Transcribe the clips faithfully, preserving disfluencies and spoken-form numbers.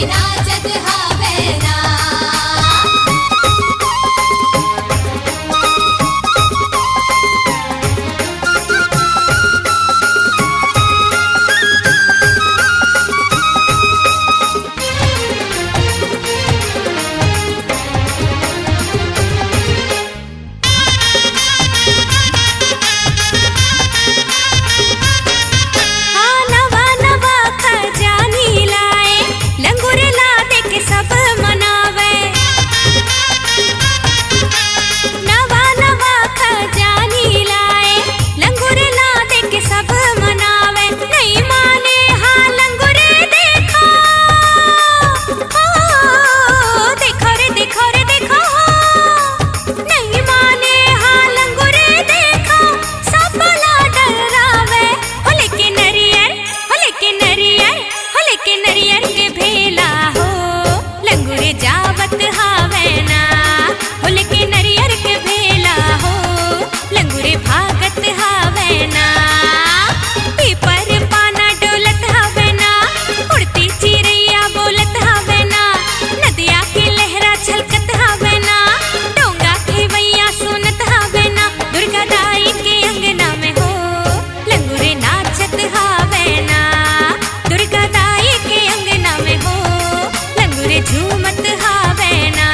नाचत हवे ना। हाँ, नवा नवा खजानी लाए, लंगुर ला देख सब मनावे। नवा नवा खजानी लाए, लंगुर ला देख सब मनावे। नहीं माने हाँ लंगुर देखो, ओ, देखो रे, देखो रे, देखो। नहीं माने हाँ लंगुर देखो, सब ला डरावे। हो लेके नरियर, हो लेके नरियर, हो लेके नरियर के भेला हो, लंगुर जावत हावे ना। हो लेके नरियर के भेला हो, लंगुर भागत हावे ना। पीपर पाना डोलत हावे ना, उड़ती चिरैया बोलत हावे ना, नदिया के लहरा छलकत हावे ना, डोंगा खेवैया सुनत हावे ना, दुर्गा दाई के अंगना में हो, लंगुर नाचत हावे ना। दुर्गा दाई के अंगना में हो, लंगुर झूमत हावे ना।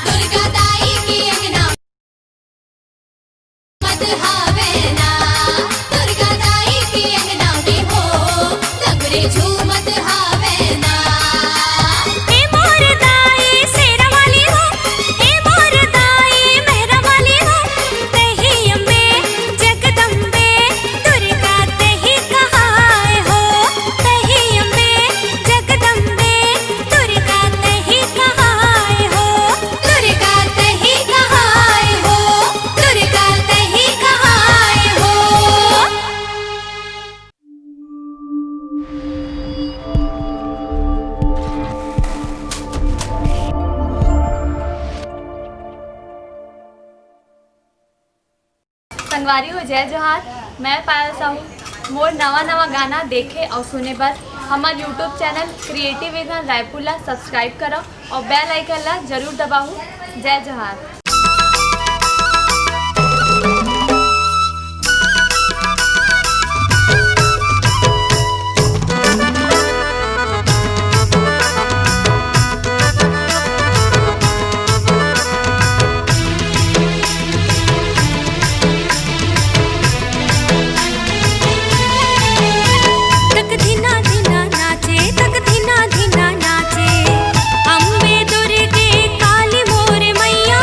दुर्गा दाई के अंगना मत हावे ना। दुर्गा दाई के अंगना में हो, लंगुर झूमत हावे ना। ए मोर दाई शेरा वाली हो, ए मोर दाई मेहरा वाली हो, तही अम्बे जगदम्बे दुर्गा तही कहाय हो, तही अम्बे जगदम्बे दुर्गा तही कहाय हो, दुर्गा तही कहाय हो, दुर्गा तही कहाय हो। संगवारी हो, जय जोहार। मैं पायल साहू। मोर नवा नवा गाना देखे अउ सुने बर हमर YouTube channel Creative Vision Raipur ला सब्सक्राइब करव अउ बेल आइकन ला जरूर दबाहू। जय जोहार। तक धिना धिना नाचे, तक धिना धिना नाचे। अम्बे दुर्गे काली मोर मैया,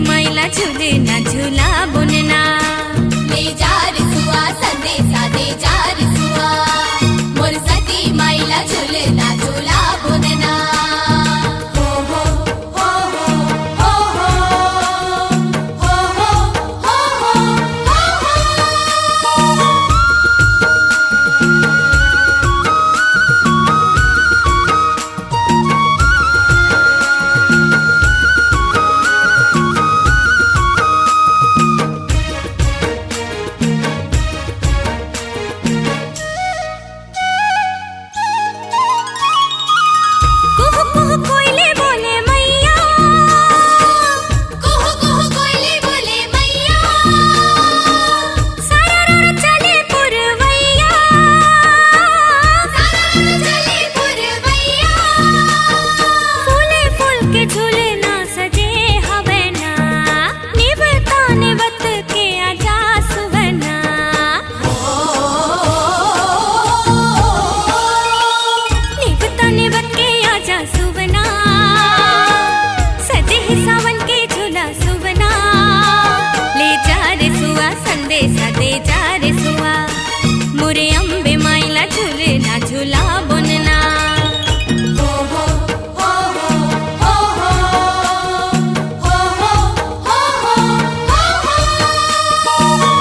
माई ला झुलना झुला बोनना। ले जा रे सुआ, संदेशा दे जा रे सुआ, मोर सती माई ला झुलना झुला बोनना। हो हो, हो हो, हो हो, हो हो, हो हो, हो हो। कुहु कुहु कोइली बोले मैया, कुहु कुहु कोइली बोले मैया, सररर चले पुरवैया, सररर चले पुरवैया। फूले फूल के झूलना सजे हवे ना, निवता निवत के आजा सुवना। निवता निवत के आजा सुवना, सजे हे सावन के झूला सुवना। ले जा रे सुआ, संदेशा दे जा रे सुआ, मोरे अम्बे माई ला झूलना झूला बोनना। हो हो, हो हो, हो हो, हो हो, हो हो, हो हो।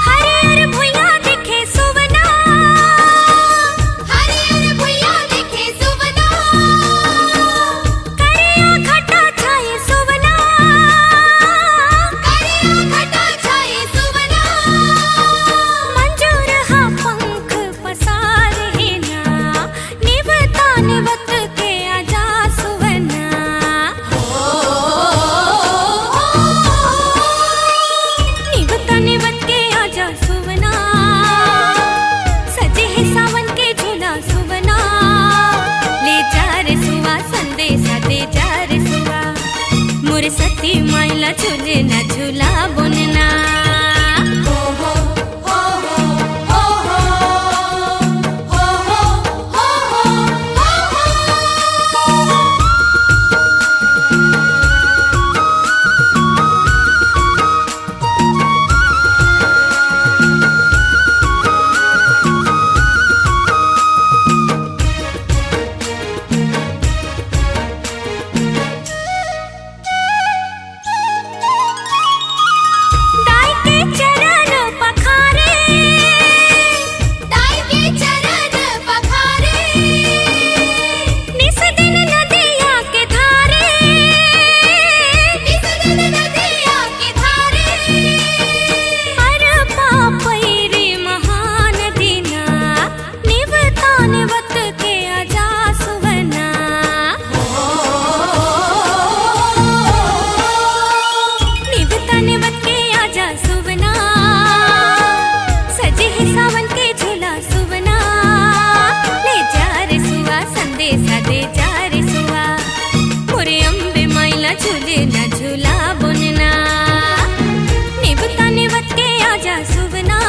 हरियर भुइयां दिखे सुवना, हरियर भुइयां दिखे सुवना, करिया घटा छाए सुवना, करिया घटा छाए सुवना। मंजूर हा पंख पसार हे ना, निवता निवत के आजा सुवना। निवता निवत के आजा सुवना, सजे हे सावन के झूला सुवना। ले जा रे सुआ, संदेशा दे जा रे सुआ, मोर सती माई ला झूलना झूला बोनना। हो हो, हो हो, हो हो, हो हो, हो हो, हो हो। दाई के चरण पखारे, दाई के चरण पखारे, निस दिन नदिया के धारे, निस दिन नदिया के धारे। अरपा पइरी महानदी ना, निवता निवत के आजा सुवना। निवता निवत के आजा सुवना, सजे हे सावन के झूला सुवना। ले जा रे सुआ, संदेशा दे जा रे सुआ, मोरे अम्बे माई ला झूलना झूला बोनना। निवता निवत के आजा सुवना,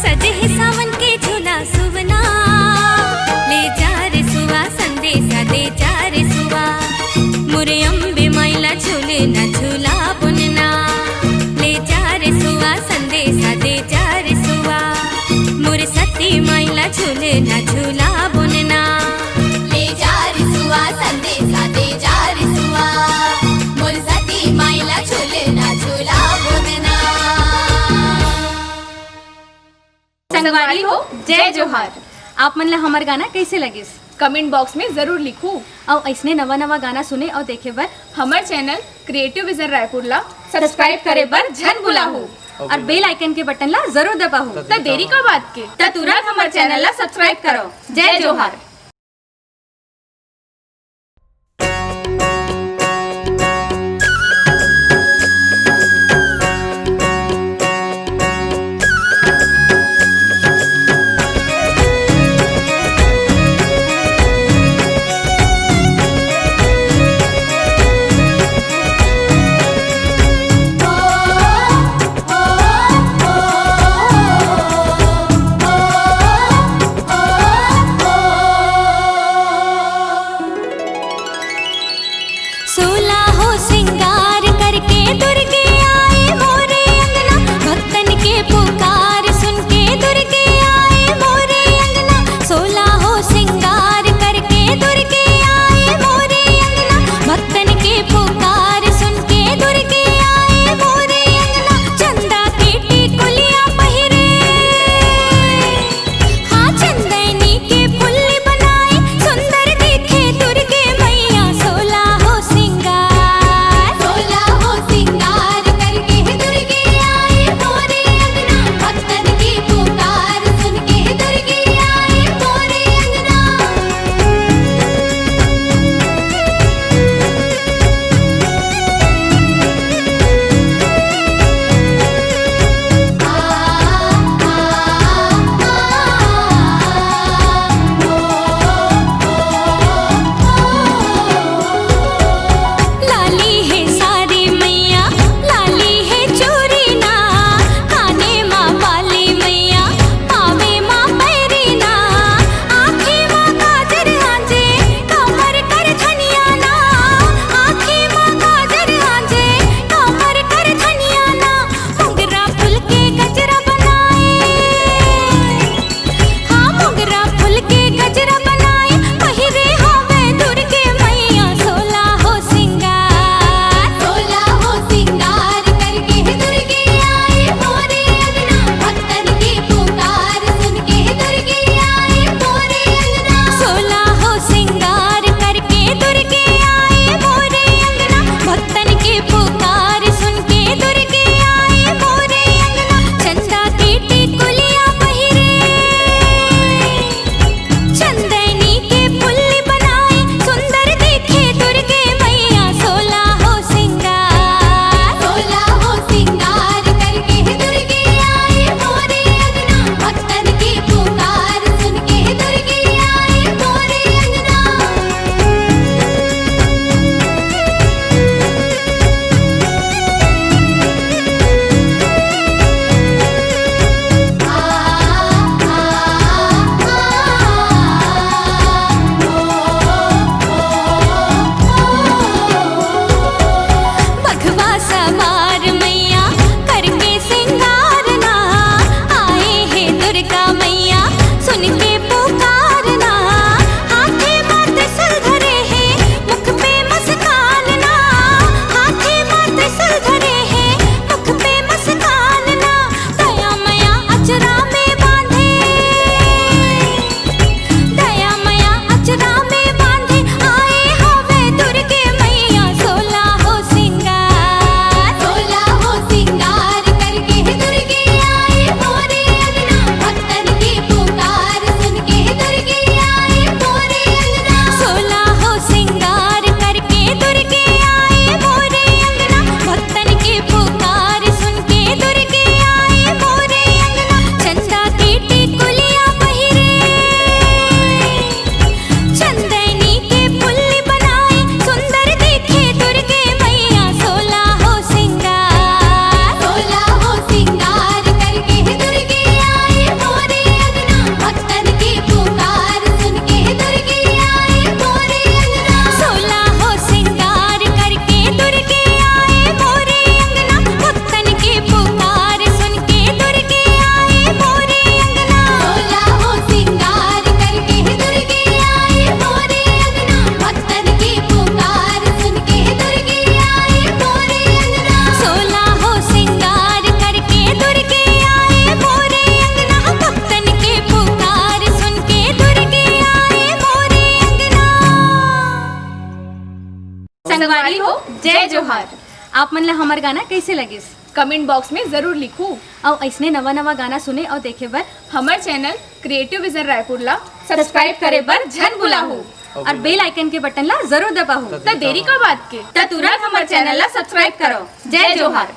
सजे हे सावन के झूला सुवना। ले जा रे सुआ, संदेशा दे जा रे सुआ, मोरे अम्बे माई ला झूलना झूला बोनना। ले जा रे सुआ, संदेशा दे जा रे सुआ, मोर सती माई ला झूलना झूला बोनना। ले जा रे सुआ, संदेशा दे जा रे सुआ, मोर सती माई ला झूलना झूला बोनना। संगवारी हो, जय जोहार। आप मन ला हमर गाना कइसे लगिस? Comment box में जरूर लिखू। अउ अइसने नवा नवा गाना सुने अउ देखे बर हमर channel Creative Vision रायपुर ला subscribe करे बर झन भुलाहू। अउ bell icon के button ला जरूर दबाहू। त देरी का बात के, त तुरंत हमर channel ला subscribe करो। जय जोहार। अली हो, जय जोहार। आप मन ला हमर गाना कैसे लगिस? कमेंट बॉक्स में जरूर लिखू। अउ ऐसने नवा नवा गाना सुने अउ देखे बर हमर चैनल क्रिएटिव विजन रायपुर ला सब्सक्राइब करे बर झन भुलाहू। और बेल आइकन के बटन ला जरूर दबाहू। त देरी का बात के? त तुरंत हमर चैनल ला सब्सक्राइब करो। जय जोहार।